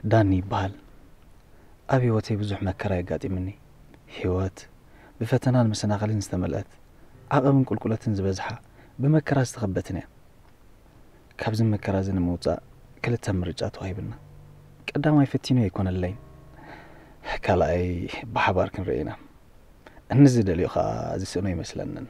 ዳኒ ይበሃል። ኣብ ህይወተይ ብዙሕ መከራ የጋጢምኒ። ህይወት ብፈተናን መሰናኸልን ዝተመልአት፣ ዓቐብን ቁልቁለትን ዝበዝሓ፣ ብመከራ ዝተኸበትን እያ። ካብዚ መከራ እዚ ንምውጻእ ክልተ ምርጫ ተዋሂብና። ቀዳማይ ፈቲኑ ኣይኮነለይን፣ ካልኣይ ብሓባር ክንርኢ ኢና። እንዚ ደልዮ ኸኣ ዝስእኖ ኣይመስለንን።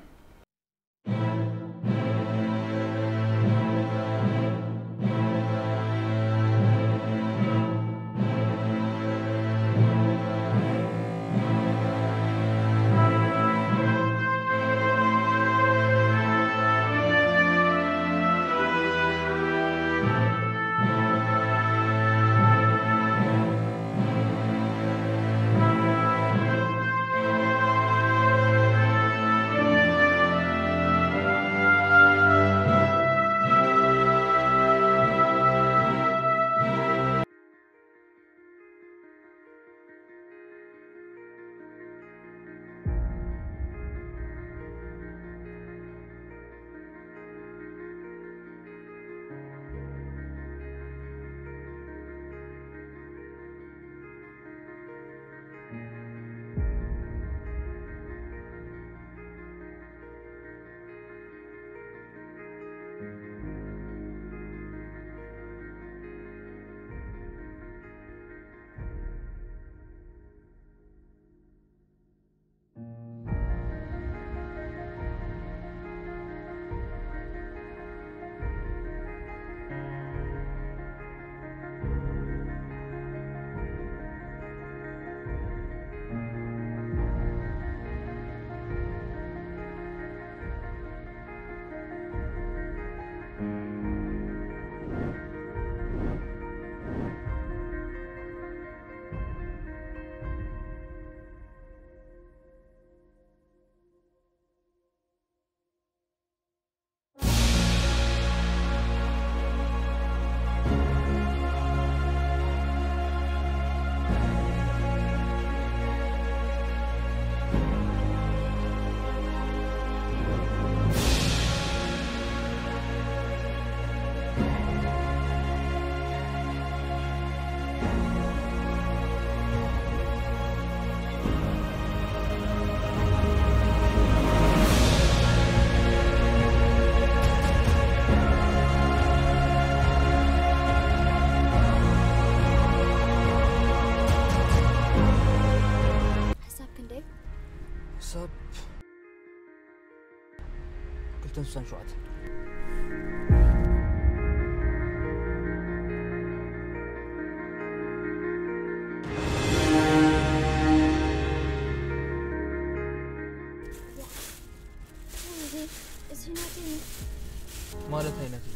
ሕሳብ ክንደይ? ሕሳብ ክልተን ስሳን ሸውዓተን። እዚ፣ እዚ ናተይ እዩ። ማለት ኣይነተይ?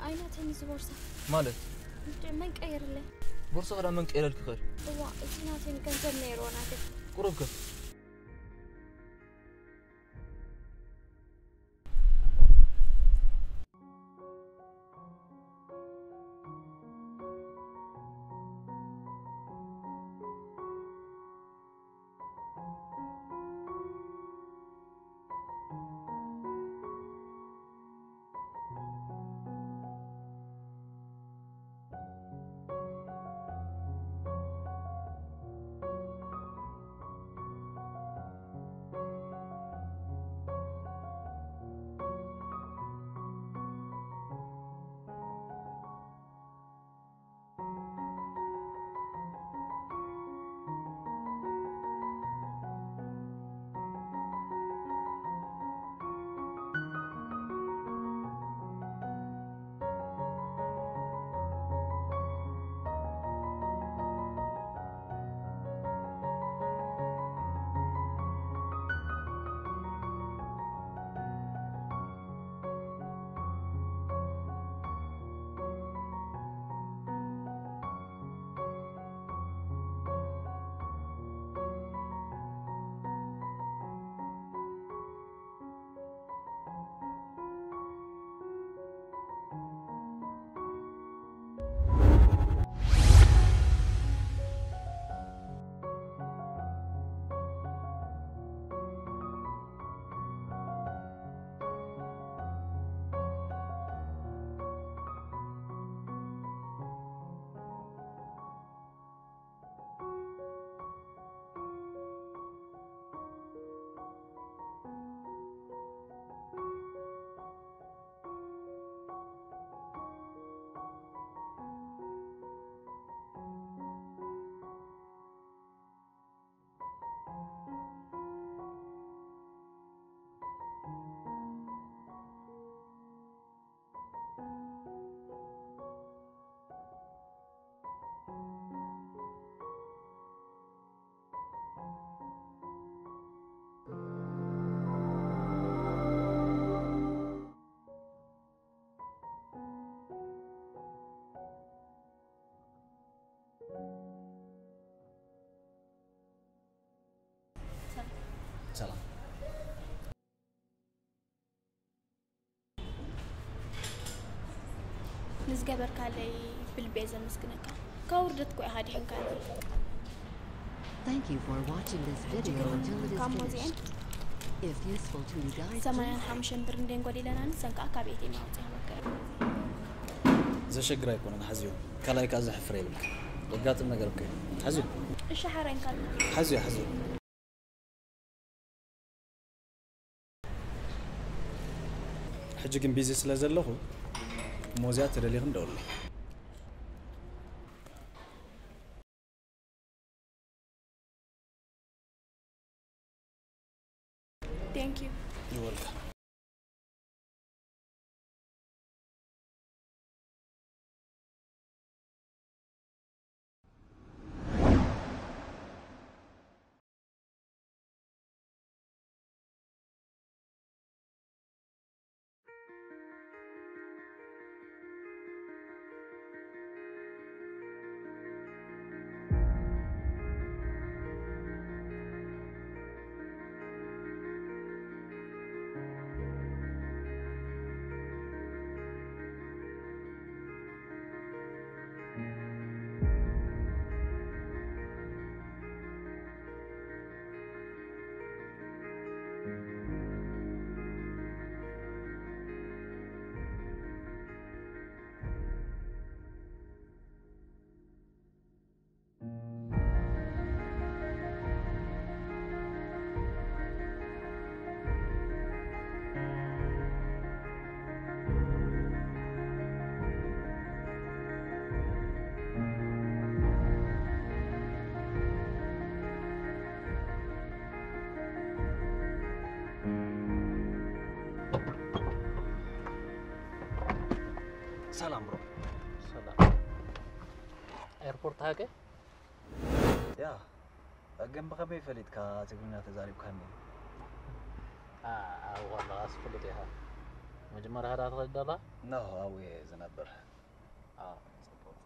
ኣይነተይ እዚ ቦርሳ። ማለት? እንደ መን ቀይርለይ? ቦርሳ ክዳ መን ቀይረልኪ ክእል? እዋ፣ እዚ ናተይ ገንዘብ ነይርዎ ናተይ። ቁሩብ ከ? ንዝገበርካለይ ብልቤ ዘመስግነካ። ካብ ውርደት እኮ ኢኻ ኣድሒንካኒ። Thank you for watching this video until it is ካብ ሞዚኤን finished. If useful to you guys, ሰማንያን ሓሙሽተን ብር እንዴን ጎዲለናኒ፣ ሰን ከዓ ካብ ኤቲኤም ኣውፅእ ይበከር። ዘሸግር ኣይኮነን። ሓዝዮ ካልኣይ ከዓ ዘሕፍር የብልካ። ዘጋጥም ነገር እኮ እዩ። ሓዝዮ እሺ ሓረን ካልካ ሓዝዮ ሓዝዮ። ሕጂ ግን ቢዚ ስለ ዘለኹ ሞዚያ ተደሊኹም ደውለይ። Thank you። You're welcome. ሰላም ብሮ። ሰላም። ኤርፖርት ሃገ? ያ ግን ብኸመይ ፈሊጥካ ትግርኛ ተዛሪብካኒ? ኣብኡ ከለኻስ ፍሉጥ ኢኻ። መጀመርያ ሃዳ ትኸይድ ደላ? ኖ ኣብኡ እየ ዝነብር። ኣዎ፣ ጽቡቕ።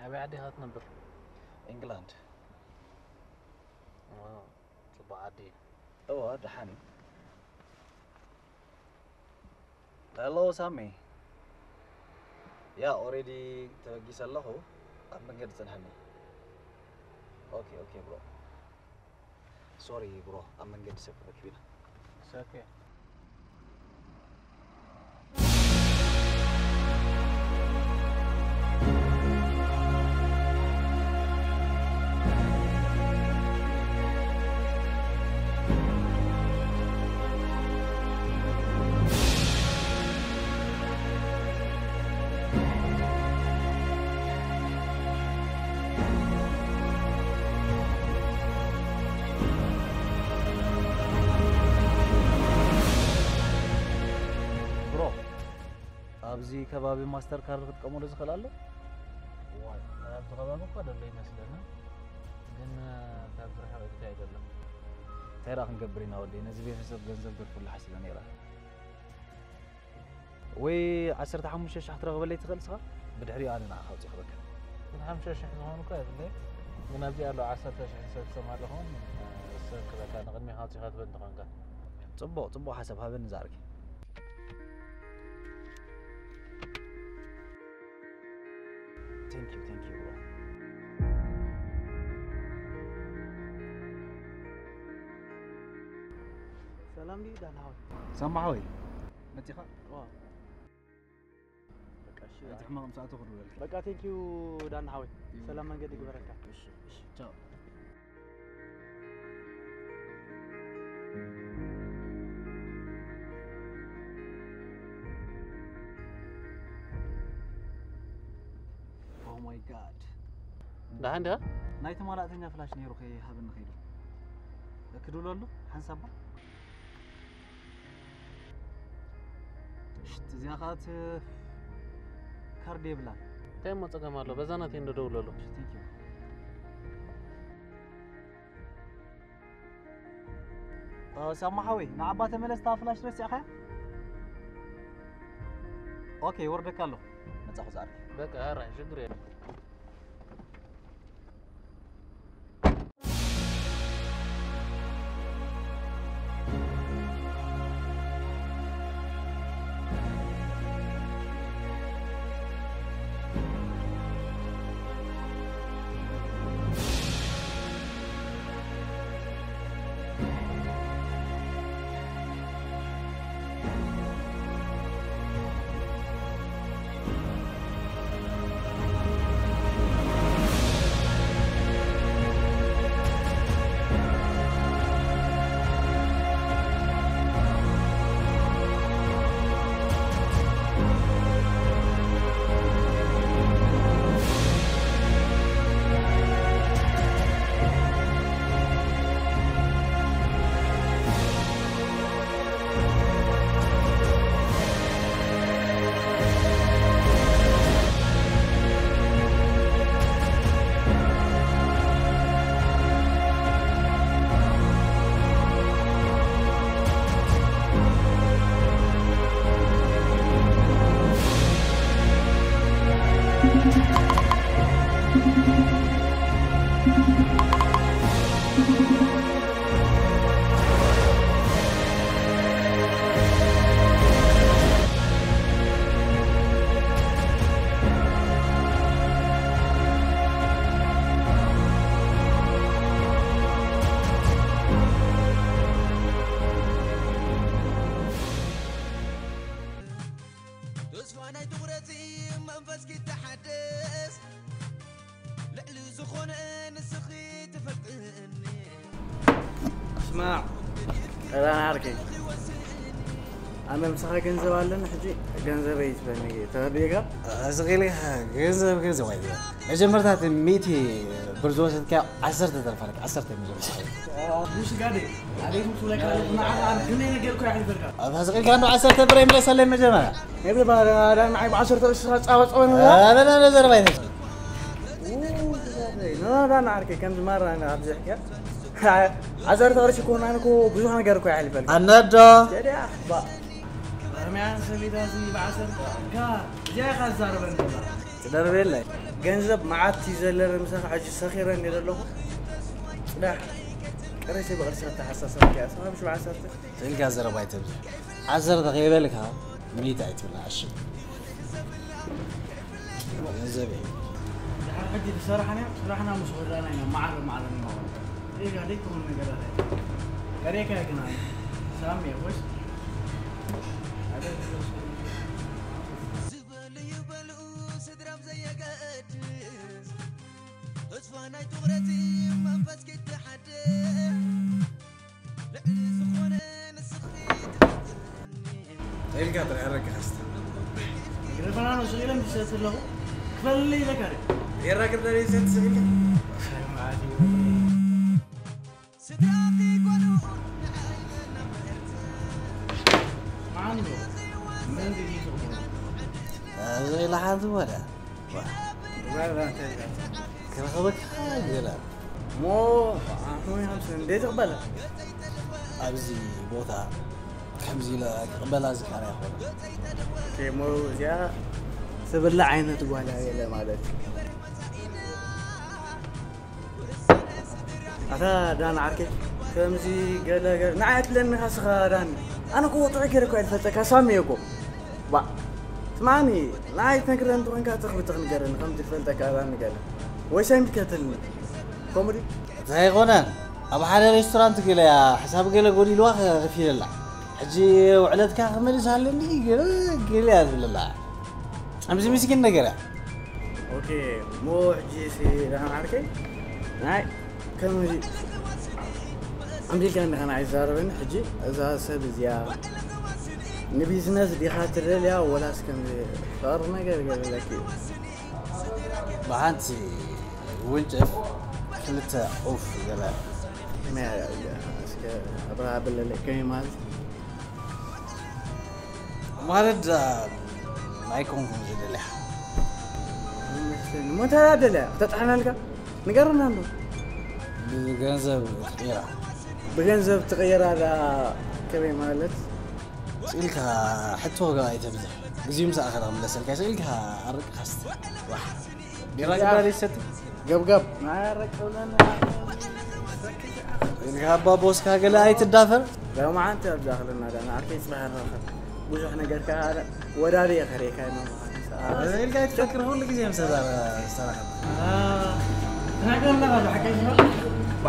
ኣበይ ዓዲ ኢኻ ትነብር? ኢንግላንድ። ዋው፣ ጽቡቕ ዓዲ። እወ ደሓን እዩ። ሄሎ ሳሚ። ያ ኦሬዲ ተበጊሰ ኣለኹ። ኣብ መንገዲ ጽንሐኒ። ኦኬ ኦኬ ብሮ። ሶሪ ብሮ፣ ኣብ መንገዲ ሰብ ክረክብ ኢና። It's okay. ብሮ፣ ኣብዚ ከባቢ ማስተር ካርድ ክጥቀመሉ ዝኽእል ኣሎ? ዋይ፣ ኣብቲ ከባቢ እኮ ደሎ ይመስለኒ፣ ግን ካብዚ ርሕቕ ኢልካ ኣይደሎ። እንታይ ደኣ ክንገብር ኢና ወደይ? ነዚ ቤተሰብ ገንዘብ ገድኩሉ ሓሲበ ነይረ። ወይ ዓሰርተ ሓሙሽተ ሻሕ ትረኽበለይ ትኽእል ስኻ? ብድሕሪኡ ኣነ ንዓኻ ኣውፂእ ክበካ። ግን ሓሙሽተ ሺሕ ዝኾኑ እኮ የብለይ፣ ግን ኣብዚ ኣሎ ዓሰርተ ሺሕ ዝሰብሰብ ኣለኹን ሰብ ክበካ ንቕድሚ ሃውፂኻ ትበል እንተኾንካ። ፅቡቕ ፅቡቕ ሓሳብ ሃበኒ ዝኣርኪ። Thank you, thank you, bro. ሰላም ድዩ ዳና ሓወይ? ሳማ ሓወይ መፂኻ? ዋ። በቃ እሺ። እቲ ሕማቕ ምስ ኣተኹ ክድውለልካ። በቃ thank you ዳና ሓወይ። ሰላም መንገዲ ይግበረካ። እሺ፣ እሺ፣ ቻው። Oh my God። ደሓን ዲኻ? ናይ ተማላእተኛ ፍላሽ ነይሩ ከይሃበኒ ከይዱ። ክድውለሉ ሓንሳባ? ሽት እዚኣ ኸኣ ት-፣ ካርድ የብላን። እንታይ እሞ ጸገም ኣሎ? በዛ ናተይ እንዶ ደውለሉ። እሺ፣ thank you። እ፣ ሳማ ሓወይ፣ ንዓባ ተመለስ፣ እታ ፍላሽ ረሲዕኻያ? ኦኬ፣ ይወርደካ ኣለኹ። መጻኹ ዝኣርግ። በቃ፣ ኣራይ፣ ሽግር የለን። ናይ ትኹረት መንፈስ ክተሓደስ ልዕሊ ዝኾነ ንስኺ ትፈልጥኒ። ስማዕ፣ ጠላን ዓርከይ፣ ኣነ ምሳኻ ገንዘብ ኣለኒ። ሕጂ ገንዘበይ ትበኒ ተረዲእካ? ስቕ ኢልካ ገንዘብ፣ ገንዘብ ኣይትበል። መጀመርታ እቲ ሚእቲ ብር ዝወሰድካዮ ዓሰርተ ተርፋለካ፣ ዓሰርተ መጀመርታ። ቡሽ ጋዴ፣ ኣቤት ትብለካ ኣለኹ፣ ንዓኻ ኣነ ክንደይ ነገርኩ ይሕልፈልካ። ኣብ ስቕ ኢልካ እንዶ ዓሰርተ ብር ይምለሰለይ መጀመርያ። ነቢ ባዳ ንዓይ ብዓሰርተ ቅርሺ ጻወ ጻወ ነው። ኣበላ ነዘር ባይነት። ኖ፣ ዳና ዓርከይ፣ ከምዚ ማራ ኣብዚሕካ። ዓሰርተ ቅርሺ እኮ ናን እኮ ብዙሕ ነገር እኮ ይሕልፈልካ። ኣነዶ። ጀዲያ፣ ባ። ኣርሚያን ሰቢታ ሲ ብዓሰርተ ካ፣ እዚኣ ኢኻ ትዛረበኒ ዘለኻ። ትደርበለይ። ገንዘብ መዓት እዩ ዘለኒ ምሳኻ ሕጂ ሰኺረ እንዲ ዘለኹ። ጽዳሕ። ቅርሺ ብቅርሺ ኣተሓሳሰብካ እያ። ሰብዓ ብሽብዓ ዓሰርተ። ስእልካ ዘረባ ኣይተብዝሕ። ዓሰርተ ከይበልካ ሚእቲ ኣይትብልና፣ እሺ? ገንዘብ እዩ። ድሓር ሕጂ ዝሰራሕና፣ ስራሕና ምስ ወዳእና ኢና ማዕረ ማዕረ ንመቐል። ዜጋ ዘይኮነ ነገራት ኣይ-፣ ቀሪእካ ግና ሳሚ ወይስ ሓደ ዝበሉ ይበሉ ስድራም ዘየገድስ ተስፋ ናይ ትኹረት መንፈስ ክትሓድር ልዕሊ ዝኾነ ንስኺ ትፈልጥኒ። ኢልካ ጥራይ ኣረጋኻ እስቲ። ግረፈና ነው ስለ ኢለን ትሰጥ ኣለኹ። ክፈልለይ ኢለካ ደ። የራግር ደሬ ዘት ስለ ኢለ። ሰማዕቲ። ስድራኺ ጓኑ ንዓይነ ናምዕርቲ። ማን ነው? መን ድዩ ትቕበል? እዚ ኢላ ሓንቲ ወደ። ክረኸበካ ገለ እሞ ኣሁን ሃምስ እንዴት ይቕበላ? ኣብዚ ቦታ ከምዚ ኢለ ክቕበላ ዝካረ ይኾነ። እሞ እዚኣ ትብላዕ ዓይነት ጓል እያ ገለ ማለት እዩ። ኣታ ዳን ዓርከይ፣ ከምዚ ገለ ገለ ንዓይ ኣትለኒ ካስኻ ዳን። ኣነ እኮ ጥዑይ ገይረ እኮ ኣይፈልጠካ ሳሚ እኮ። ባ፣ ስማኒ፣ ንዓይ ትነግረኒ ተኾንካ ተኽብቲ ክንገረኒ ከም ትፈልጠካ ዳን ገለ። ወይ ሳሚ ትከተልኒ። ኮሜዲ። እንታይ ኣይኮነን። ኣብ ሓደ ሬስቶራንት ገለ እያ፣ ሕሳብ ገለ ጎዲልዋ ከፊለላ። ሕጂ ውዕለትካ ክመልስ ኣለኒ ገለ፣ ገለ እያ ዝብለላ። ኣብዚ ምስኪን ነገር እያ። ኦኬ፣ ሞ ሕጂ ሲ ዳን ዓርከይ፣ ናይ ከምዚ ኣምቢልካ እንደኸና ኣይዛረብን። ሕጂ እዛ ሰብ እዚኣ ንቢዝነስ ዲኻ ትደልያ ወላስ ከም ፍቕሪ ነገር ገለለኪ? ብሓንቲ ውንጭፍ ክልተ ዑፍ ገለ። እስከ ኣብርሃ በለለይ ከመይ ማለት? ማለት፣ አ፣ ኣይኮንኩን ዝደልያ። እሞ እንታይ ደልያ? ክተጥሕነልካ? ንገረና እንዶ። ብገንዘብ ትቕይራ። ብገንዘብ ትቕይራ ዳ ከመይ ማለት? ስኢልካ ሕቶ ጋ ኣይተብዝሕ። ግዜኡ ምስ ኣኸለ ክምለሰልካ። ስኢልካ ኣርቅኻ እስቲ። ዋሕ። ቢራ ግዳ ይሰቲ። ገብገብ። ማረቀውለና። ኢልካ ኣባ ቦስካ ገለ ኣይትዳፈር። ሎማዓንቲ ኣብዛ ክልና ዳ ንዓርከይ ጽባሕ ንረኸብ። ብዙሕ ነገር ከኣ ወዳሪ እየ ከሪእካ ኢና ምዃን። ኢልካ ኣይትፈክር፣ ኩሉ ግዜ ምስ ተዛረ-፣ ዝተራኸብ። ተናገርና ካብ ሓቀኛ።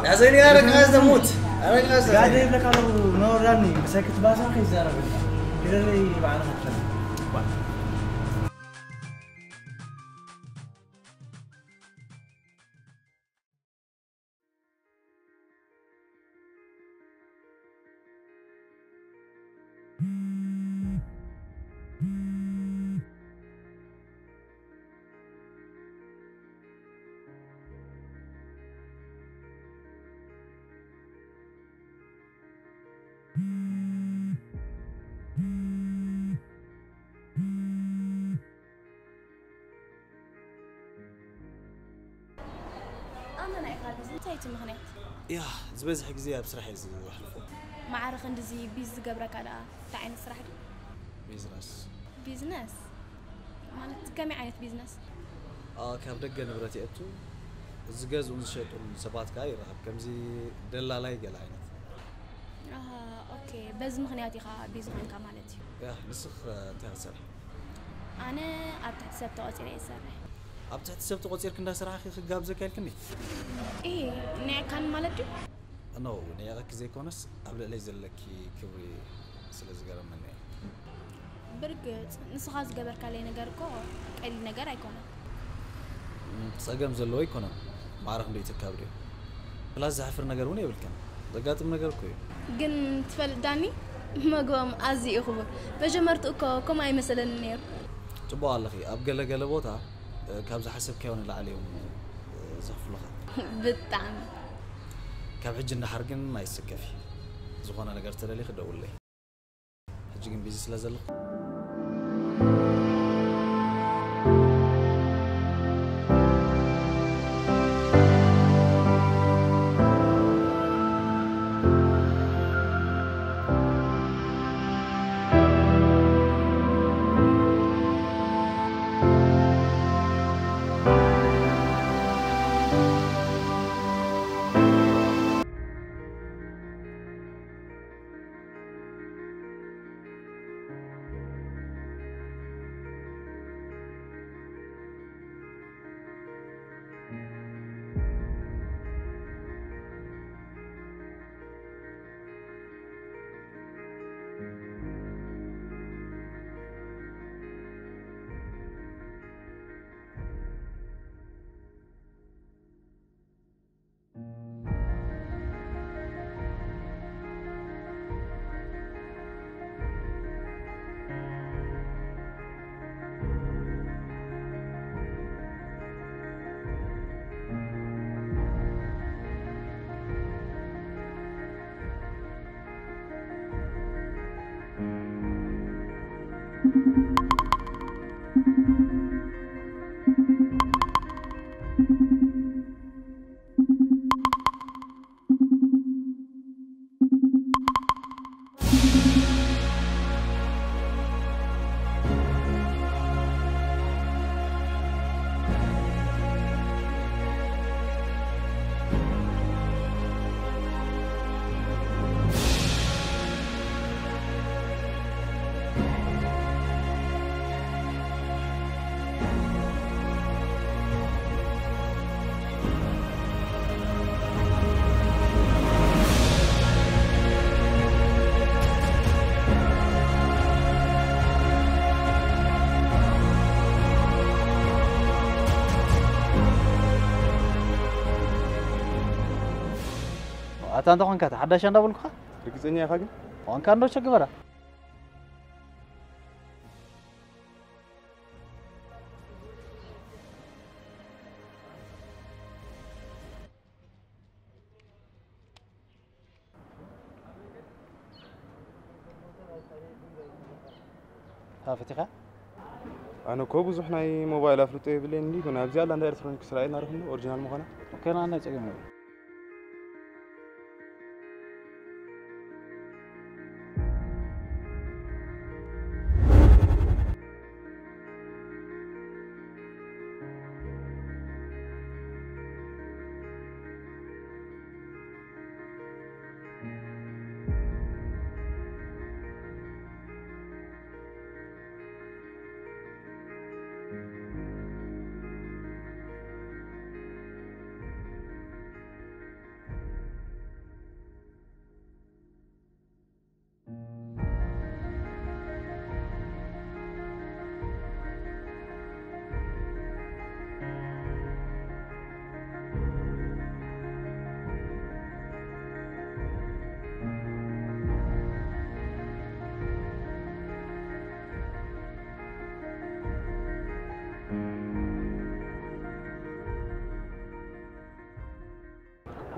ያዘኒ ኣረግና ዝተሙት። ኣረግና ዝተሙት። ጋደ ይብለካ ኣለኹ፣ ነወርዳኒ፣ ብሰክት ባሳ ከይዛረበኒ። ግደለይ በዓል መክፈል። ኣመና ኢኻ ቢዚ፣ እንታይ እቲ ምኽንያት? ያ፣ ዝበዝሐ ግዜ ኣብ ስራሕ እየ ዘሕልፎ። ማዕረ ክንድዚ ቢዚ ዝገብረካ ደኣ እንታይ ዓይነት ስራሕ ድዩ? ቢዝነስ። ቢዝነስ? ማለት ከመይ ዓይነት ቢዝነስ? ኣ፣ ካብ ደገ ንብረት የእቱ፣ ዝገዝኡን ዝሸጡን ሰባት ከኣ ይረኸብ፣ ከምዚ ደላላይ ገለ ዓይነት። ኣሃ፣ ኦኬ። በዚ ምኽንያት ኢኻ ቢዚ ኾንካ ማለት እዩ። ያ፣ ንስኽ እንታይ ክትሰርሒ? ኣነ ኣብ ትሕቲ ሰብ ተቖጺረ እየ ዝሰርሕ። ኣብ ትሕቲ ሰብ ተቖጺርክ እንዳሰራሕኪ ክጋብዘካ ኢልክኒ? እሂ፣ ንዒኻኒ ማለት ድዩ? ኖ፣ ንዒቐኪ ዘይኮነስ ኣብ ልዕለይ ዘለኪ ክብሪ ስለ ዝገረመኒ እየ። ብርግጽ ንስኻ ዝገበርካለይ ነገር እኮ ቀሊል ነገር ኣይኮነን። ጸገም ዘለዎ ኣይኮነን። ማዕረ ክንደይ ትካብ ድዩ? ፕላስ ዘሕፍር ነገር እውን የብልክን። ዘጋጥም ነገር እኮ እዩ። ግን ትፈልጥ ዳኒ፣ መግቦም ኣዝዩ እዩ ክቡር። መጀመርትኡ እኮ ከምኡ ኣይመሰለኒ ነይሩ። ጽቡቕ ኣለኺ። ኣብ ገለ ገለ ቦታ ካብ ዝሓሰብካዮ ንላዕሊ እዮም ዝኽፍሉኻ። ብጣዕሚ። ካብ ሕጂ እንዳሓር ግን ኣይስከፊ። ዝኾነ ነገር ተደሊኺ ደውለይ። ሕጂ ግን ቢዚ ስለ ዘለኹ። ኣታ እንተ ኾንካ፣ እታ ሓዳሽ እንዳበልኩኻ? ርግጸኛ ኢኻ ግን? ኾንካ እንዶ ቸግበራ። ሃ፣ ፈቲኻ? ኣነ እኮ ብዙሕ ናይ ሞባይል ኣፍልጦ የብለይን እንዲ፣ ግን ኣብዚኣ ኣላ እንዳ ኤሌክትሮኒክስ ራእይና ረኽብና ኦሪጂናል ምዃና። ኦኬ፣ ንኣና ጸገም የብሉን።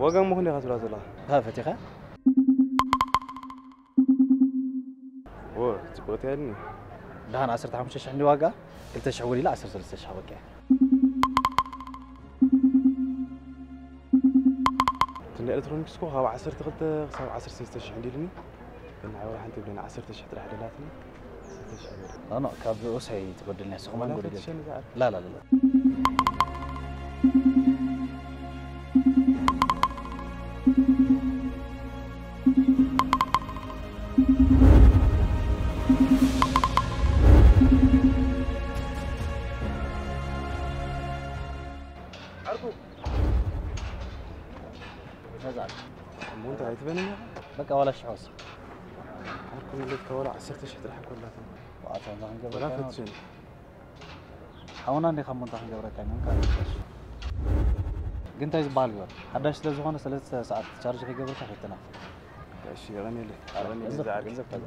ዋጋ እሞ ክንደይ ኢኻ ትብላ ዘለኻ? ሃ፣ ፈቲኻ? ዎ፣ ጽቡቕቲ እያ ድኒ? ደሓን ዓሰርተ ሓሙሽተ ሽሕ እንዲ ዋጋ፣ ክልተ ሽሕ ወዲላ ዓሰርተ ሰለስተ ሽሕ በቃ። ክንዲ ኤሌክትሮኒክስ እኮ ካብ ዓሰርተ ክልተ ክሳብ ዓሰርተ ሰለስተ ሽሕ እንዲ ኢሉኒ። ግን ንዓይ ዋላ ሓንቲ የብለይን፣ ዓሰርተ ሽሕ ጥራሕ ደላትኒ። ዓሰርተ ሽሕ በል። ኖ፣ ኖ፣ ካብ ኡሰይ ትጎድልኒ፣ ንስኹም ዋላ ጎድል። ሓንቲ ሸኒ ዝኣክል። ላ፣ ላ፣ ላ፣ ላ። ዓርኩ። መዛል። እሞ እንታይ ኣይትበለኒ? በቃ ዋላ ሽሕ ወስድ። ዓርኩ ንብለትካ ዋላ ዓሰርተ ሽሕ ጥራሕ እኮ ኣላትኒ። ዋ፣ ኣታ እንታይ ክንገብረካ ኢና? ፈትን። ሓውና እንዲኻ እሞ እንታይ ክንገብረካ ኢና? እንካ ንፈሽ። ግን እንታይ ዝበሃል ግበር? ሓዳሽ ስለ ዝኾነ ሰለስተ ሰዓት ቻርጅ ከይገብረካ ፈትና። እሺ፣ የቐንየለይ። ኣረ፣ የቐንየለይ። ገንዘብ፣ ገንዘብ ተዛ።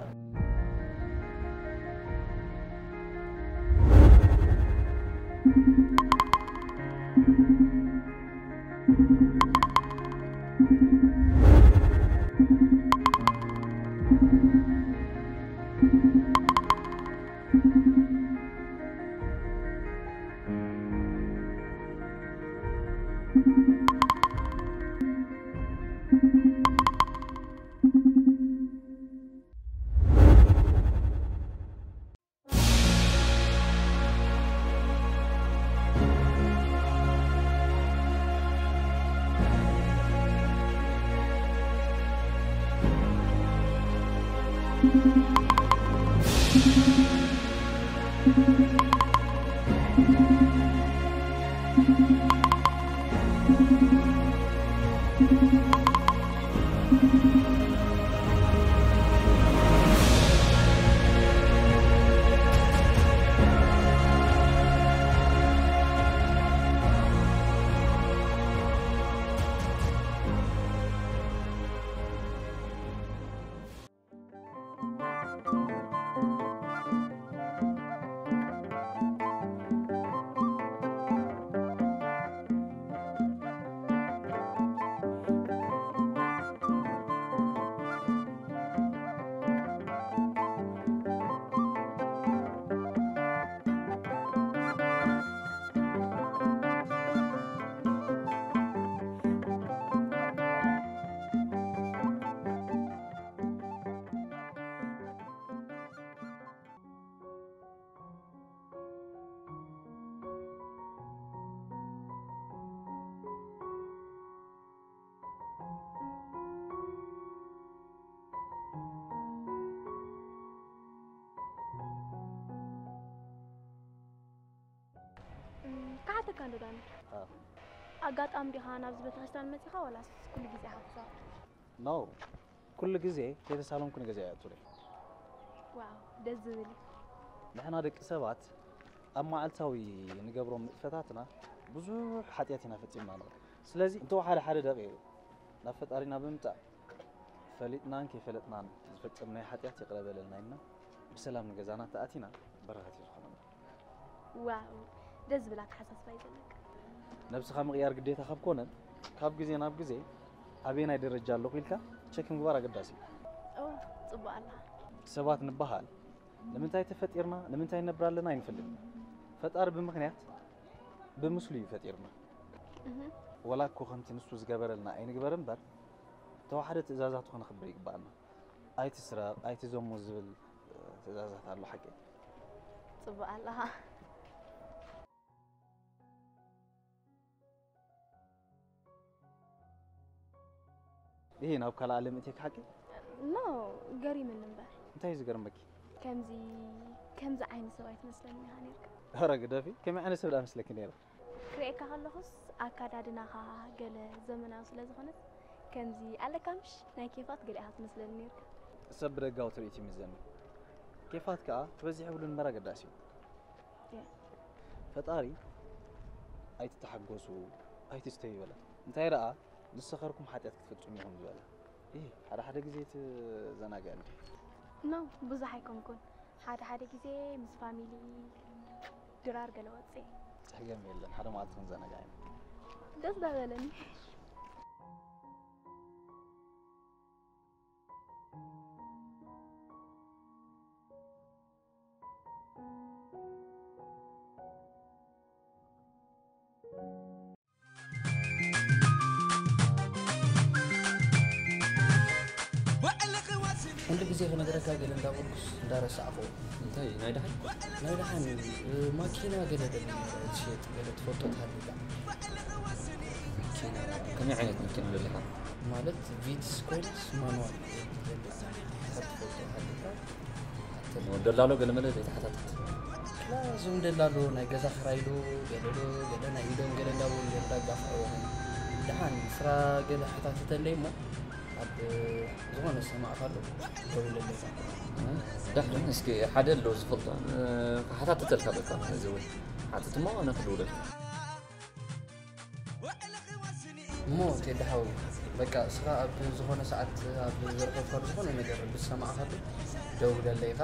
እም፣ ክሓተካ እንዶ ዳኒ። ኣዎ። ኣጋጣሚ ዲኻ ናብዚ ቤተክርስትያን መጺኻ ዋላስ ኩሉ ግዜ ኢኻ ትዛወር? ኖ፣ ኩሉ ግዜ ከይተሳለምኩ ንገዛ እየ ኣቱለይ። ዋው፣ ደስ ዝብል እዩ። ንሕና ደቂ ሰባት ኣብ መዓልታዊ ንገብሮም ንጥፈታትና ብዙሕ ሓጢኣት ኢና ፈጺምና ንብል። ስለዚ እንተወሓደ ሓደ ደቂቕ ናብ ፈጣሪና ብምምጻእ ፈሊጥናን ከይፈለጥናን ዝፈጸምናዮ ሓጢኣት ይቕረ በለልና ኢልና ብሰላም ንገዛና ተኣቲና በረኸት እዩ ዝኾነና። ዋው፣ ደስ ዝብል ኣተሓሳስባ እዩ ዘለካ። ነብስኻ ምቕያር ግዴታ ካብ ኮነ፣ ካብ ግዜ ናብ ግዜ ኣበየናይ ደረጃ ኣለኹ ኢልካ ቸክ ምግባር ኣገዳሲ እዩ። ኦ፣ ጽቡቕ ኣለኻ። ሰባት ንበሃል ንምንታይ ተፈጢርና፣ ንምንታይ ንነብር ኣለና ኣይንፈልጥን። ፈጣሪ ብምኽንያት ብምስሉ እዩ ፈጢርና። እህ። ወላ እኮ ከምቲ ንሱ ዝገበረልና ኣይንግበር እምበር፣ ተዋሕደ ትእዛዛቱ ከነኽብር ይግባኣና። ኣይትስረቕ፣ ኣይትዘሙ ዝብል፣ እ፣ ትእዛዛት ኣሎ ሓቂ። ጽቡቕ ኣለኻ። ይሄ ናብ ካልእ ዓለም እትየክ ሓቂ? ኖ፣ ገሪምኒ እምበር። እንታይ እዩ ዝገርመኪ? ከምዚ፣ ከምዚ ዓይነት ሰብ ኣይትመስለኒ ኢኻ ነርካ። ኧረ ግደፊ፣ ከመይ ዓይነት ሰብ ደኣ መስለኪ ነይረ? ክርእየካ ከለኹስ ኣካዳድናኻ ገለ ዘመናዊ ስለ ዝኾነት ከምዚ ኣለካ ምሽ ናይ ኬፋት ገለ ኢኻ ትመስለኒ ነርካ። ሰብ ብደጋዊ ትርኢት ይምዘን። ኬፋት ከኣ ክበዝሕ ይብሉ እምበር ኣገዳሲ እዩ። ያ። ፈጣሪ ኣይትተሓጎሱ፣ ኣይትስተዩ በለ። እንታይ ደኣ ምስ ሰኸርኩም ሓጢኣት ክትፍጽሙ ኢኹም ዝበለ። ይህ ሓደ ሓደ ግዜ ትዘናግዐኒ። ኖ፣ ብዙሕ ኣይኮንኩን። ሓደ ሓደ ግዜ ምስ ፋሚሊ ድራር ገለ ወጽእ። ጸገም የለን፣ ሓደ መዓልቲ ክንዘናጋዕ ኢና። ደስ ዳበለኒ። ኩሉ ግዜ ክነግረካ ገለ እንዳበልኩስ እንዳረሳዕኹ። እንታይ ናይ ደሓን? ናይ ደሓን፣ እ፣ ማኪና ገለ ደሊ ትሸጥ ገለ ትፈልጦ ተሃሊካ። ማኪና፣ ከመይ ዓይነት ማኪና ደሊኻ? ማለት ቪትስ ኮይንስ ማኑዋል ደሊ ትፈልጦ ተሃሊካ። ደላሎ ገለ መለ ዘይተሓታተት። ክላ እዞም ደላሎ ናይ ገዛ ክራይ ዶ፣ ገለ ዶ፣ ገለ ናይ ኢዶም ገለ እንዳበሉ እዮም እንዳጋፍዑ። ደሓን ስራ ገለ ሓታትተለይ እሞ ኣብ ዝኾነ ዝሰማዕካሉ ደውለለይ። ዳሕርን እስኪ ሓደ ኣሎ ዝፈልጦ፣ እ፣ ክሓታተተልካ በቃ ነዚ እውን። ሓትት እሞ ኣነ ክድውለልካ። እሞ ቴዲ ሓወይ፣ በቃ እስኻ ኣብ ዝኾነ ሰዓት ኣብ ዝረኸብካሉ ዝኾነ ነገር ብዝሰማዕካሉ ደውለለይ ኢኻ።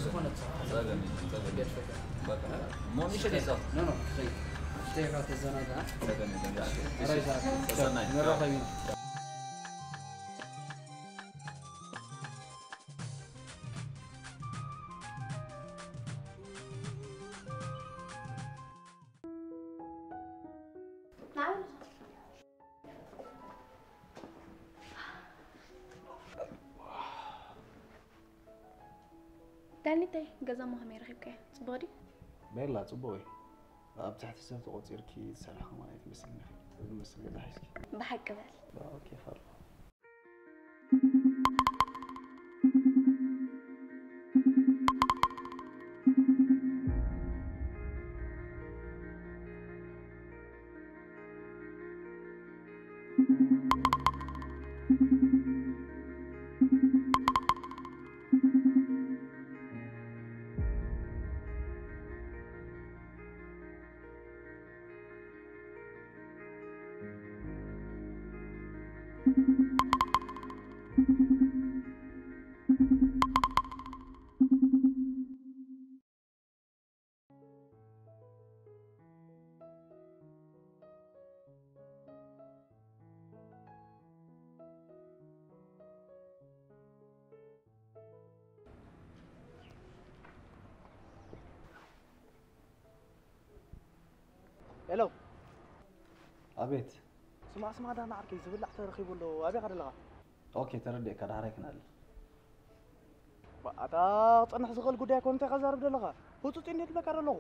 ዝኾነ ሰዓት ጸገም የለን፣ ጸገም የለን። ገድፈካ። በቃ፣ እሞ ንእሽተይ ጸ- ኖ፣ ኖ፣ ክኸይድ። ክኸይድ ኢኻ ተዘናግዓ። ጸገም የለን፣ ጋሽ። ኣራይ ሰዓት። ተሰናይ። ንራኸብ ኢና። ዳኒተይ፣ ገዛ እሞ ከመይ ረኺብካዮ? ጽቡቕ ድዩ? ቤላ፣ ጽቡቕ እዩ። ኣብ ትሕቲ ሰብ ተቖጺርኪ ዝሰርሒ ከማን ኣይትመስልን ኢኺ። እዚ ዝመስል ገዛ ሒዝኪ። ብሓቂ በል። ኦኬ፣ ፈርዶ። ሄሎ። ኣቤት። ስማዕ፣ ስማዕ፣ ዳና ዓርከይ፣ ዝብላዕ ተረኺቡ ኣሎ። ኣበይ ኢኻ ዘለኻ? ኦኬ፣ ተረዲእካ፣ ዳሕራይ ክነዕልል። ባ-፣ ኣታ ክጸንሕ ዝኽእል ጉዳይ ኮን እንታይ ከዛርብ ዘለኻ? ህጹጽ እንዴ ትብለካ ዘለኹ?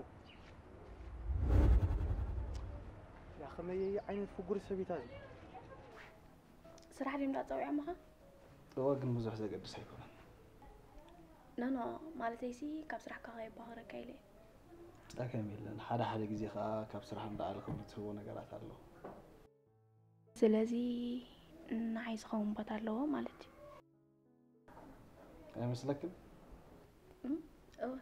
ያ፣ ከመይ ዓይነት ፍጉር ሰብ እዩ እታ እዚ? ስራሕ ድዮም ደኣ ጸዊዖምኻ? እወ፣ ግን ብዙሕ ዘገድስ ኣይኮነን። ኖ፣ ኖ፣ ማለተይሲ ካብ ስራሕካ ከየባኽረካ ኢለ እየ። ጸገም የለን። ሓደ ሓደ ግዜ ከኣ ካብ ስራሕ ንላዕሊ ክብሪ ትህቦ ነገራት ኣሎ። ስለዚ ንዓይ ዝኸውን ቦታ ኣለዎ ማለት እዩ። ኣይመስለክን? እም፣ እወ።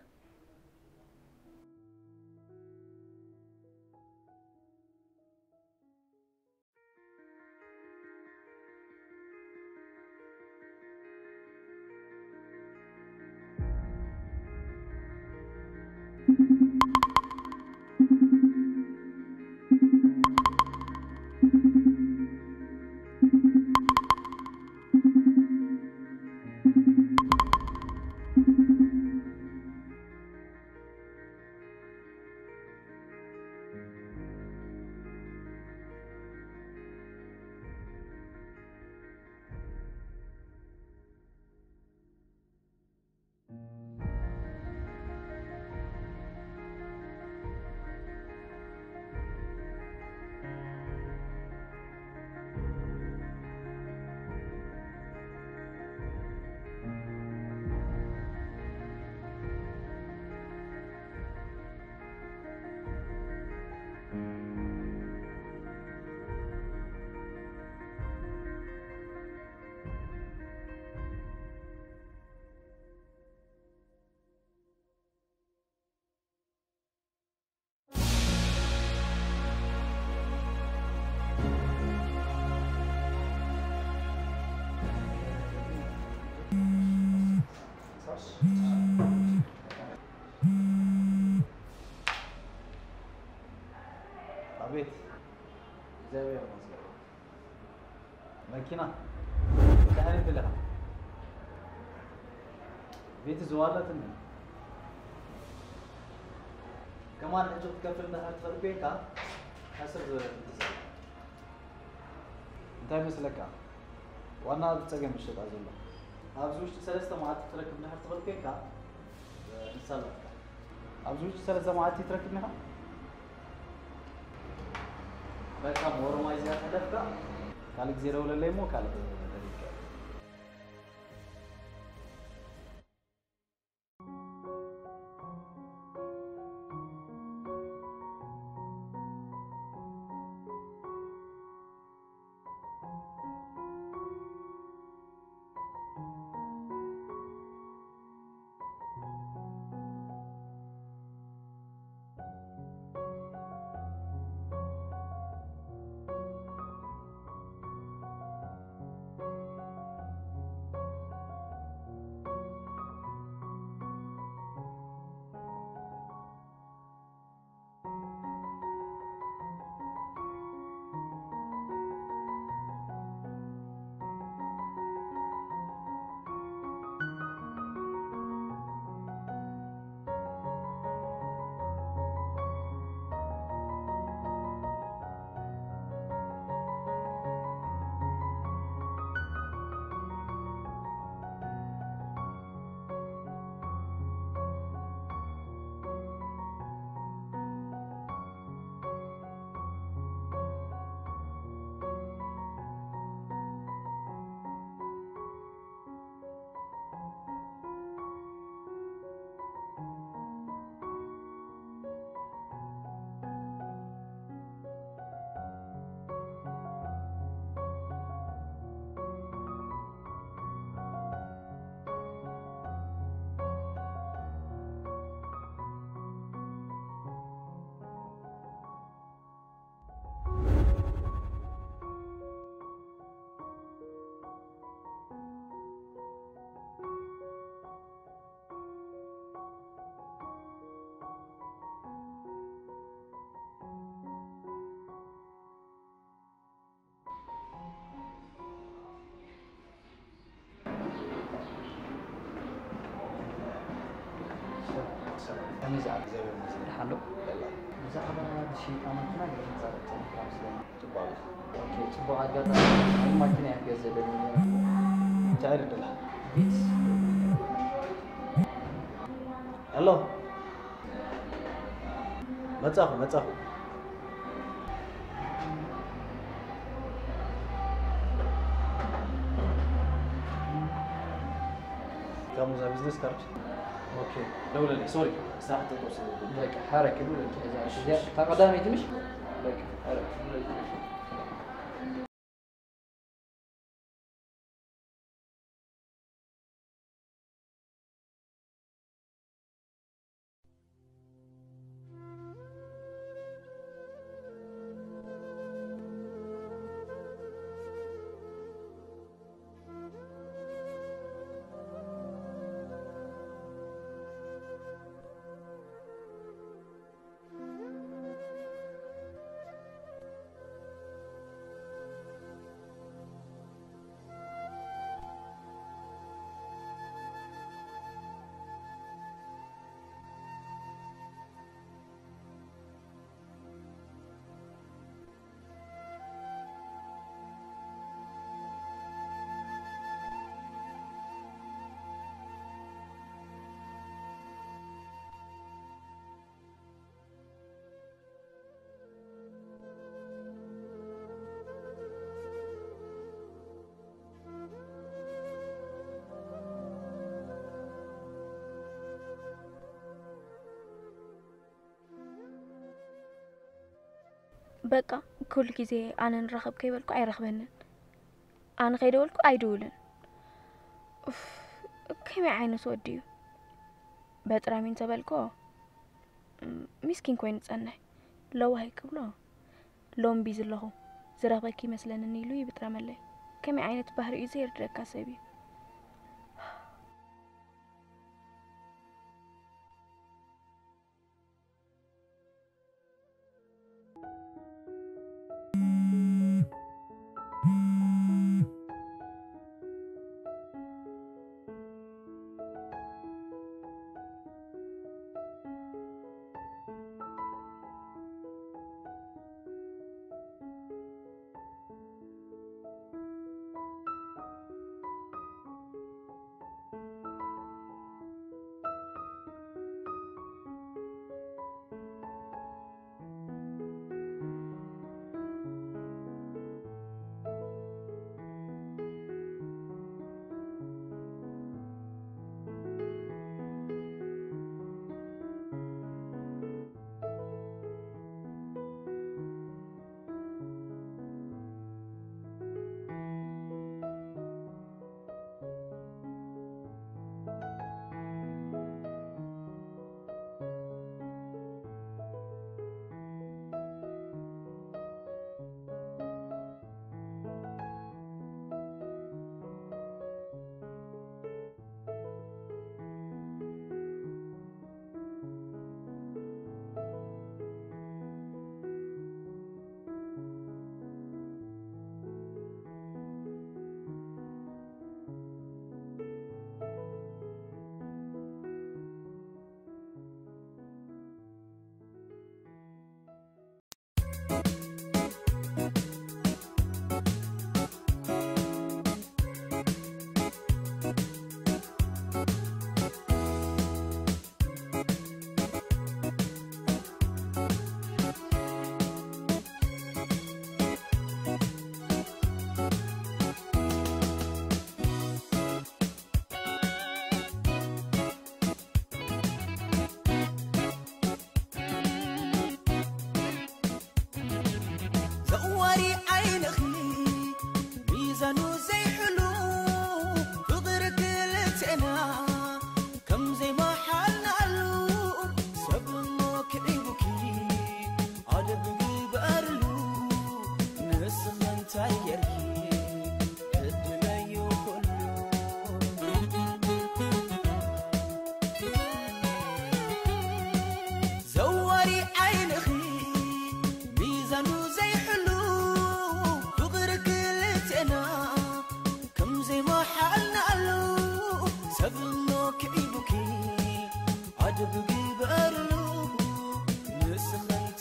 ኣቤት። እግዚኣብሔር ይመስገን። መኪና እንታይ ዓይነት ደለኻ? ቤት ዝዋለትኒ። ከማን ሕጂ ክትከፍል እንድሕር ትኽእል ኮይንካ፣ ከስር ዝበለ ትምልስ ኣለካ። እንታይ መስለካ? ዋና ብጸገም ይሸጣ ዘሎ። ኣብዚ ውሽጢ ሰለስተ መዓልቲ ትረክብ እንድሕር ትኽእል ኮይንካ፣ ንሳ ኣለካ። ኣብዚ ውሽጢ ሰለስተ መዓልቲ ትረክብ ኢኻ? በቃ ሞሮማይ እዚኣ ተደፍካ፣ ካልእ ግዜ ደውለለይ እሞ ካልእ ደሊልካ። ከመይ ዝዓል እግዚኣብሔር ይመስገን። ደሓን ዶ? ብዛዕባ ዝሽየጣ መኪና ገለ ክንዛረብ ጸኒሕና መስለኒ። ጽቡቕ ኣሎ። ኦኬ፣ ጽቡቕ ኣጋጣሚ። ማኪና እያ ክገዝእ ደልየ ነይረ። እንታይ ደላ? ቪትስ። ኣሎ። መጻኹ፣ መጻኹ። ካሙዛ ቢዝነስ ካርድ። ኦኬ፣ ደውለለይ። ሶሪ፣ ስራሕ ተጠውሰ። በቃ፣ ሓረክ፣ ደውለለይ። እዛ፣ እዛ፣ እታ ቀዳመይቲ ምሽ? በቃ፣ ሓረክ፣ ደውለለይ። በቃ፣ ኩሉ ግዜ ኣነ ንራኸብ ከይበልኩ ኣይረኽበንን። ኣነ ከይደወልኩ ኣይድውልን። ኡፍ፣ ከመይ ዓይነት ወዲ እዩ? በጥራሚ እንተበልክዎ፣ ም፣ ሚስኪን ኮይኑ ዝጸንሕ። ለዋህ ክብሎ፣ ሎሚ ቢዚ ኣለኹ፣ ዝረኽበኪ ይመስለኒ ኢሉ ይብጥረመለይ። ከመይ ዓይነት ባህሪ እዩ ዘይርደካ ሰብ እዩ።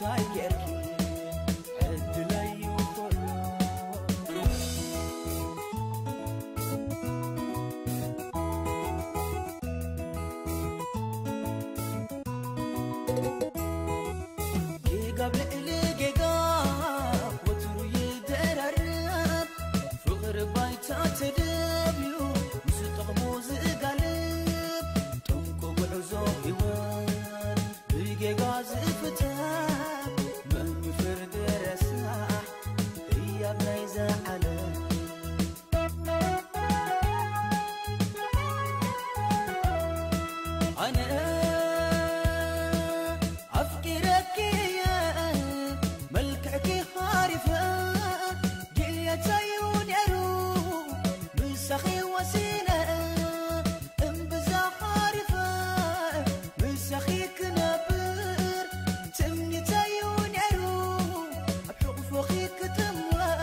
እንታይ ጌርኪ ዕድለይ እዩ ኩሉ። ጌጋ ኣብ ልዕሊ ጌጋ ወትሩ ይደራረብ፣ ፍቕሪ ባይታ ተደብዩ ምስ ጥቕሙ ዝጋልብ፣ ጠንቁ ጉዕዞ ህይወት ብጌጋ ዝፍተ፣ መን ይፍርድ ረሳሕ ህያብ ናይዛ ዓለም። ኣነ ኣፍቂረኪ እየ፣ መልክዕኪ ሃሪፈ፣ ድልየተይ እዩ ነይሩ፣ ምሳኺ ወሲነ፣ እምብዛ ሃሪፈ፣ ምሳኺ ክነብር፣ ትምኒተይ እዩ ነይሩ፣ ኣብ ሕቑፎኺ ክጥመር።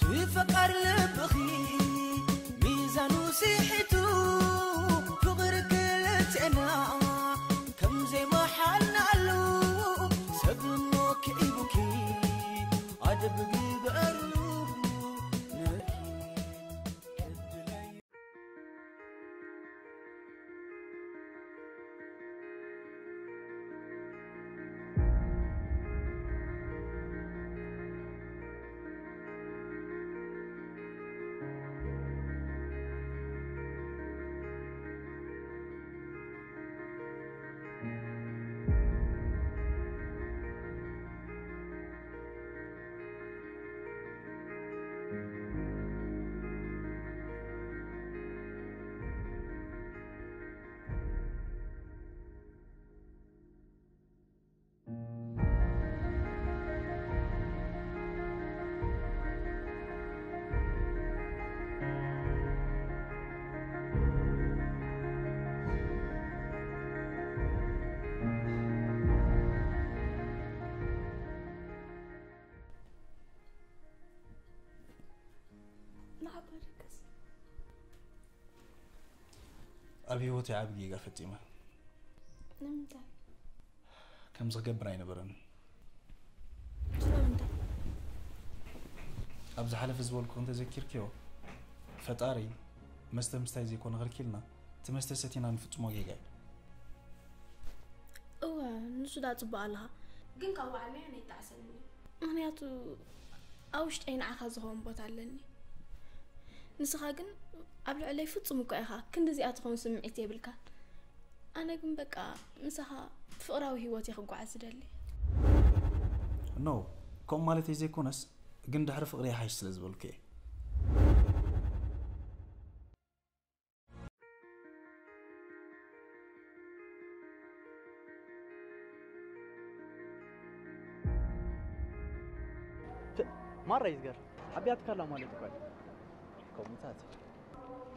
ትፈቃር ልብኺ ሚዛኑ ስሒቱ፣ ፍቕሪ ክልቴና ከም ዘይመሓልናሉ፣ ሰብ እሞ ክዒቡኪ ኣደብ ግበርሉ። ነርኪ ዕድለይ ንዓባ ደቅስ። ኣብ ህይወተይ ዓቢ ጌጋ ፈጺመ። ንምንታይ? ከምዚ ክገብር ኣይነበረን። ስለምንታይ? ኣብ ዝሓለፈ ዝበልኩ እንተዘኪርክዮ፣ ፈጣሪ መስተ ምስታይ ዘይኮነ ከልኪልና፣ እቲ መስተ ሰቲና ንፍጽሞ ጌጋ እዩ። እወ፣ ንሱ ደኣ ጽቡቕ ኣለኻ። ግን ካብ ዋዕለይ ኣነ ይጣዕሰኒ። ምኽንያቱ ኣብ ውሽጠይ ንዓኻ ዝኸውን ቦታ ኣለኒ። ንስኻ ግን ኣብ ልዕለይ ፍጹም እኳ ኢኻ፣ ክንዲ እዚኣ ትኸውን ስምዒት የብልካን። ኣነ ግን በቃ ምሳኻ ፍቕራዊ ህይወት እየ ክጓዓዝ ዝደሊ። ኖ፣ ከምኡ ማለተይ ዘይኮነስ፣ ግን ድሕሪ ፍቕሪ ይሓይሽ ስለ ዝበልኩ እየ። ማራ ይዝገር ዓብያትካ ኣላ ማለት እኮ እዩ። ከምኡታት።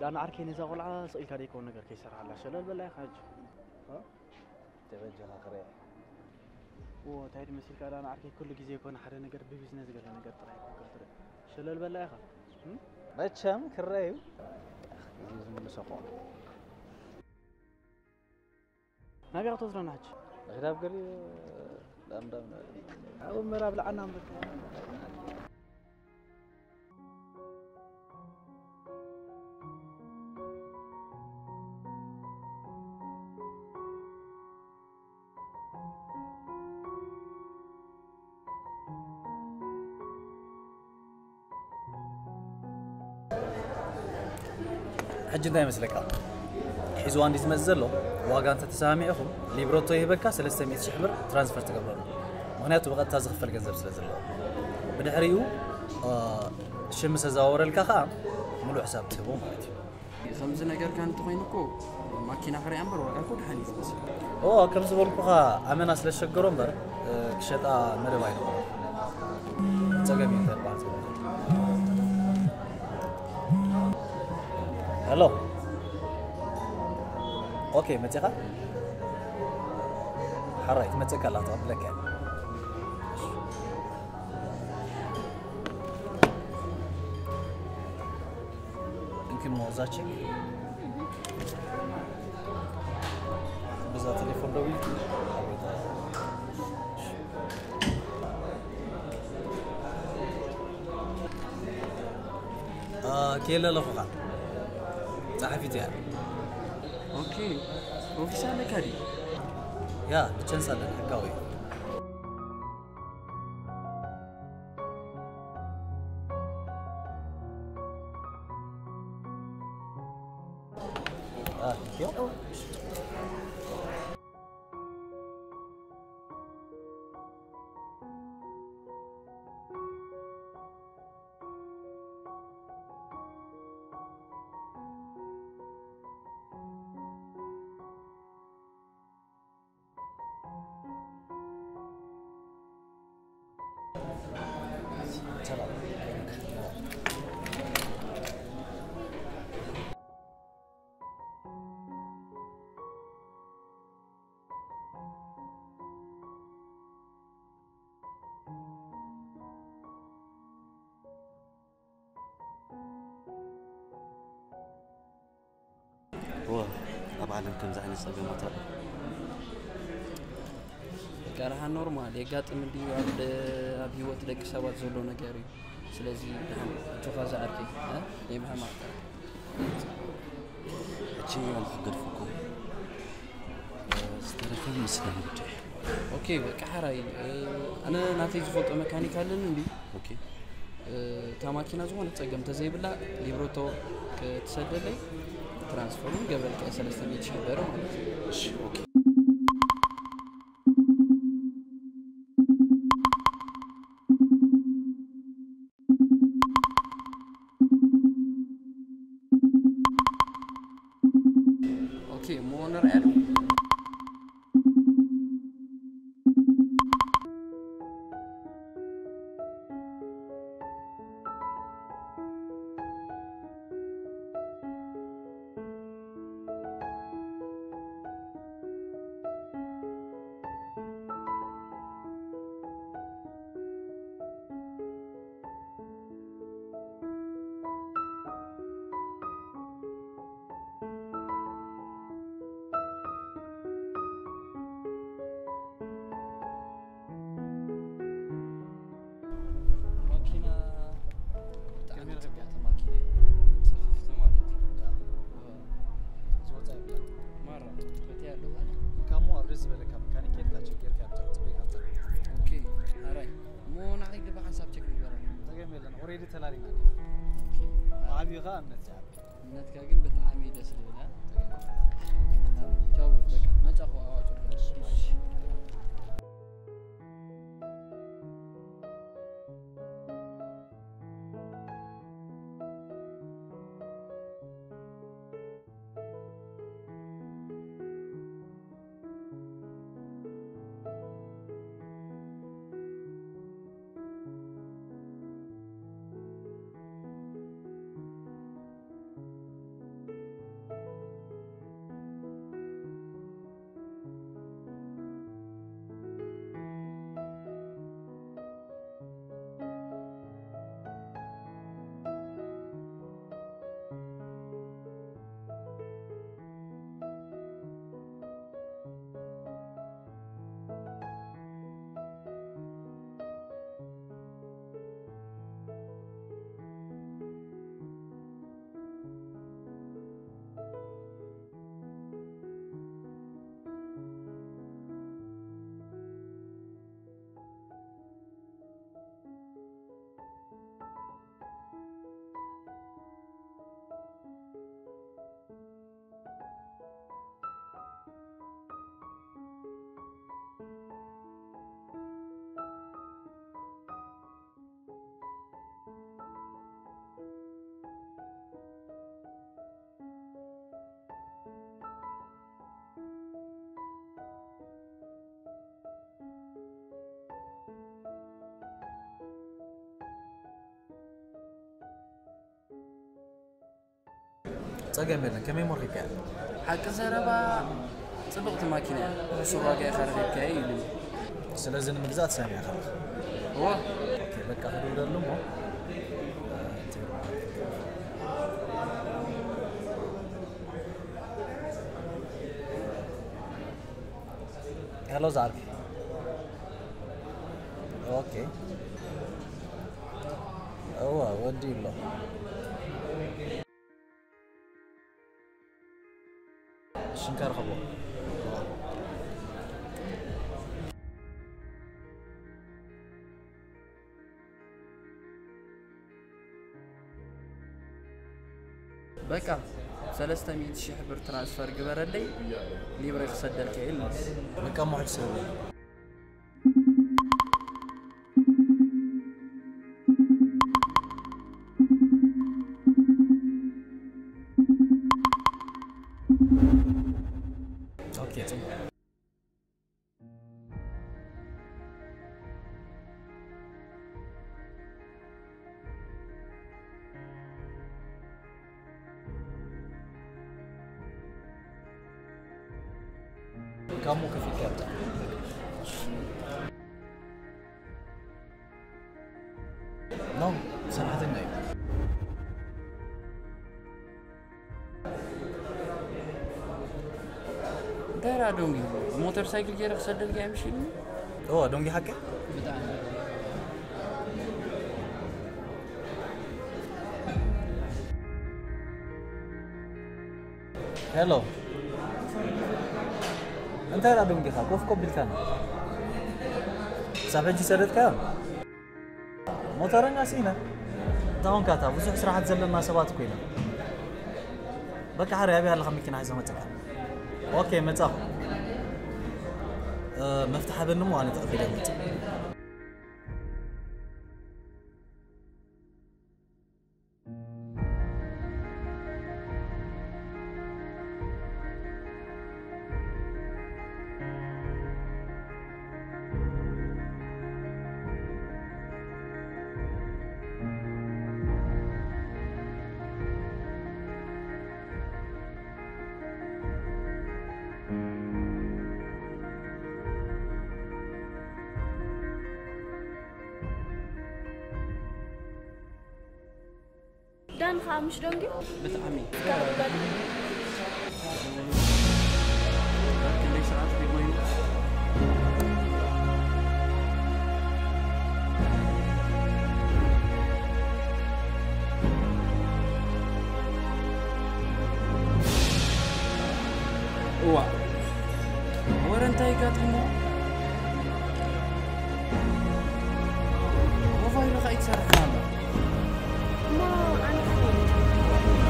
ዳና ዓርከይ ነዛ ቆልዓ ስቕ ኢልካ ደይከውን ነገር ከይሰርሓላ ሸለል በላ ኢኻ ሕጂ። እ? ተበጃኻ ክረያ። ዎ፣ እንታይ ድመሲልካ ዳና ዓርከይ ኩሉ ግዜ ይኮነ ሓደ ነገር ብቢዝነስ ገለ ነገር ጥራይ ይኮንካ ትርኢ። ሸለል በላ ኢኻ። እም? መቸም ክረዩ። ግዜ ዝምልሶ እኮ። ናበይ ክትወስደና ሕጂ? ንኽዳብ ገሊ ዳምዳም። ኣብ ምዕራብ ለዓና እምበር። ሕጂ እንታይ ይመስለካ? ሒዝዋ እንዲ ዝመጽእ ዘሎ ዋጋ እንተተሰማሚዕኹም ሊብረቶ ይህበካ ሰለስተ ሚእቲ ሽሕ ብር ትራንስፈር ትገብረሉ። ምኽንያቱ ብቐጥታ ዝኽፈል ገንዘብ ስለ ዘለዎ። ብድሕሪኡ ሽም ምስ ኣዘዋወረልካ ከዓ ሙሉእ ሕሳብ ትህቦ ማለት እዩ። ከምዚ ነገርካ እንተኾይኑ እኮ ማኪና ክሪኣ እምበር ዋጋ እኮ ደሓን እዩ ዝመስል። ኦ ከም ዝበልኩኻ ኣመና ስለ ዝሸገሮ እምበር ክሸጣ መደብ ኣይነበሮ። ጸገም እዩ ተባል። ሄሎ። ኦኬ መጺኻ ሓራይ ትመጽእ ከላ ተቐብለካ። እንኪ ሞዛችን ብዛ ቴሌፎን ደዊ ኬለ ኣለኹኻ ጸሓፊት እያ። ኦኬ ኦፊስ ኣለካ ድዩ? ያ ብቸንስ ኣለና ሕጋዊ። እወ፣ ኣብ ዓለም ከምዚ ዓይነት ጸገማት ኣሎ። በቃ ደሓን ኖርማል የጋጥም እንድዩ ኣብ ደ- ኣብ ህይወት ደቂ ሰባት ዘሎ ነገር እዩ። ስለዚ ደሓን እጆኻ ዝኣርኪ እ? ናይ ምሕማቕ ሕጂ ኣነ ክገድፈኩም ዝተረፈ ምስጋና ጉዳይ ኦኬ በቃ ሓራይ እ፣ ኣነ ናተይ ዝፈልጦ መካኒክ ኣለኒ እንዲ ኦኬ እታ ማኪና ዝኾነ ፀገም ተዘይብላ ሊብረቶ ክትሰደለይ ትራንስፈሩን ገብረልካ ሰለስተ ሚእቲ ሺህ በረ ማለት እዩ። እሺ ኦኬ ኦኬ እሞ ንርኣያ ዶ ማኪና ብጣዕሚ ጽብቕቲ ማኪና እያ። ጽፍፍቲ ማለት እዩ። ዝወፃ የብላ ማራ ፈትያ ኣለኹ ኣነ። ካሞ ኣብ ደስ ዝበለካ መካኒክ ኬድካ ቸክ ጌርካ ምፃእ ፅቡቅ ይካብታ ኦኬ ኣራይ እሞ ንዓይ ግባ ሓንሳብ ቸክ ንግበረሉ። ፀገም የለን ኦሬዲ ተላሊና ኦኬ ዓብዩ ከዓ እምነት ዝዓብ እምነትካ ግን ብጣዕሚ እዩ ደስ ዝብል እ? ቻው በቃ መጻኹ ኣዋጭ ጸገም የለን። ከመይ ሞርኪካ? ሓቂ ዘረባ ጽብቕቲ ማኪና እያ። ብሱር ዋጋ ኢኻ ረኺብካዮ ኢሉኒ። ስለዚ ንምግዛእ ትሰምዕ ኢኻ። እወ። ኦኬ፣ በቃ ክድውለሉ እሞ። ሄሎ ዛርኪ። ኦኬ። እወ፣ ወዲ ኣሎ። ሽንካ ርኸቦ። በቃ ሰለስተ ሚእቲ ሺሕ ብር ትራንስፈር ግበረለይ፣ ሊብሬ ክሰደልካ ኢል። በቃ እሞ ሕጂ ሰደለይ። ኦኬ፣ ጽቡቕ። ካሞ ከፊት ያጣ ነው ሰራተኛ። እንታይ ደኣ ዶንጊ? ሞተር ሳይክል ገይረ ክሰደልካ እየ ምሽ ኢሉኒ። እወ፣ ዶንጊ ሓቂ? ብጣዕሚ። ሄሎ። እንታይ ደኣ ዶንጊኻ? ኮፍ ኮፍ ኢልካና። ክሳብ ሕጂ ሰደድካዮ? ሞተረኛ ስኢነ። እንታይ ኾንካ? እታ ብዙሕ ስራሓት ዘለና ሰባት እኮ ኢና። በቃ፣ ሓሪ፣ ኣበይ ኣለኻ? መኪና ሒዘ መጸካ። ኦኬ፣ መጻኹ። እ፣ መፍትሕ ሃበኒ እሞ ኣነ ተቐቢለ መጽእ። ዳን ኸኣ ምሽ ዶንጊ? ብጣዕሚ። እስካብ በል። ክንደይ ሰዓት ድዩ ኮይኑ? እዋ። ወረ እንታይ ጋጢሞ? ሞባይሉ ኸኣ ይሰርሕ ኣሎ። እሞ ኣነ ኸ?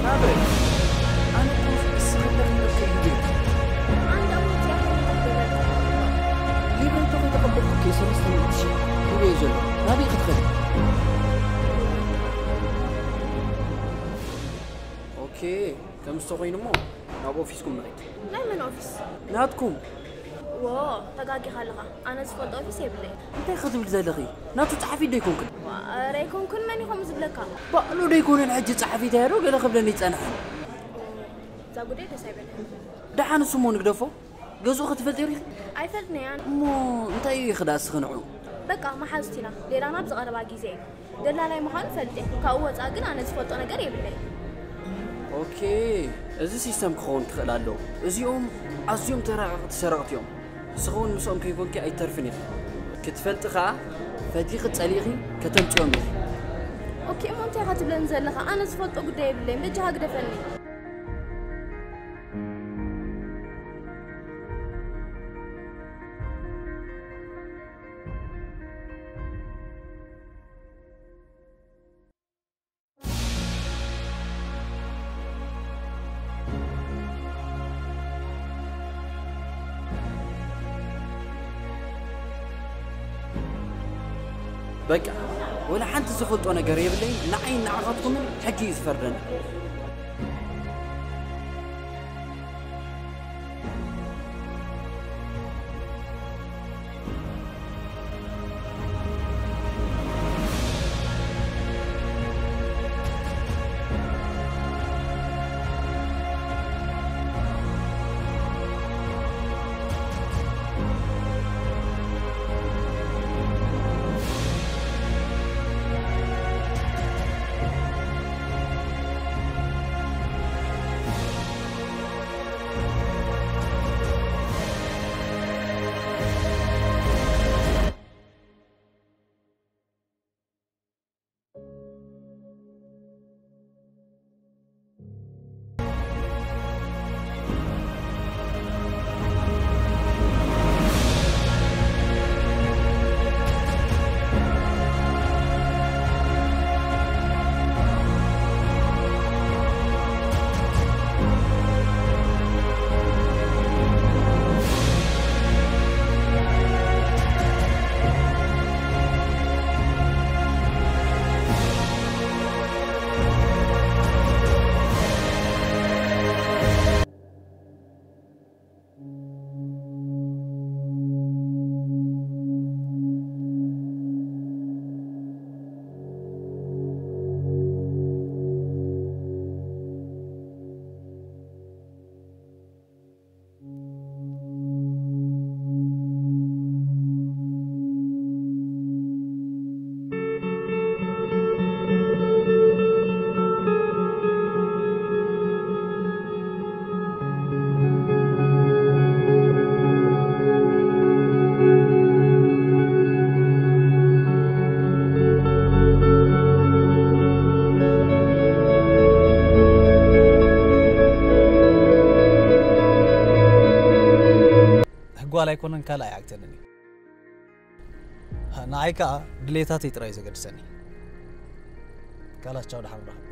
ናበይ? ኣነ እኮ እስኺ እንደፈለግኪ እዩ ቤት። ኣነ ደኣ እዚኣ ኸ? ሊብሬቶ ከተቐበልኩ እኮ ሰለስተ ሚእቲ ሺሕ ሂበዮ ዘሎ። ናበይ ክትኸዲ? ኦኬ፣ ከምዚ ተኾይኑ እሞ ናብ ኦፊስኩም ንኸይድ። ናይ መን ኦፊስ? ናትኩም። ዎ፣ ተጋጊኻ ኣለኻ። ኣነ ዝፈልጦ ኦፊስ የብለይ። እንታይ ክትብል ዘለኺ? ናቱ ጸሓፊት ዶ ኣይኮንክን? ዋ፣ ኧረ ኣይኮንኩን። መን እዩ ከምኡ ዝብለካ? ባዕሉ ዶ ኣይኮነን ሕጂ ጸሓፊት እያ ዶ ገለ ክብለኒ ይጸንሐ። እዛ ጉዳይ ደስ ኣይበለኒ። ደሓን እሱ እሞ ንግደፎ። ገዝኡ ክትፈልጢ ሪኺ? ኣይፈልጥን እያ። እሞ እንታይ እዩ ኢኺ ደኣ እስኺ ንዑ? በቃ መሓዙት ኢና። ሌላ ናብ ዝቐረባ ግዜ እዩ። ደላላይ ምዃኑ ፈልጤ። ካብኡ ወጻኢ ግን ኣነ ዝፈልጦ ነገር የብለይ። ኦኬ፣ እዚ ሲስተም ክኸውን ክኽእል ኣለዎ። እዚኦም ኣዝዮም ተራቐቕቲ ሰረቕቲ እዮም። ንስኺ እውን ምስኦም ከይኮንኪ ኣይተርፍን ኢኺ። ክትፈልጢ ኸኣ ፈቲኺ ጸሊእኺ ከተምጽኦም ኢኺ። ኦኬ፣ እሞ እንታይ ኢኻ ትብለኒ ዘለኻ? ኣነ ዝፈልጦ ጉዳይ የብለይን። በጃኻ ግደፈኒ። በቃ፣ ወላ ሓንቲ ዝፈልጦ ነገር የብለይን። ንዓይን ንዓኻትኩምን ሕጊ እዩ ዝፈርደና። ጓል ኣይኮነን ካልእ ኣይዓግተንን እዩ። ንዓይ ከዓ ድሌታተይ ጥራይ እዩ ዘገድሰኒ። ካላስ ቻው፣ ደሓን ንራኸብ።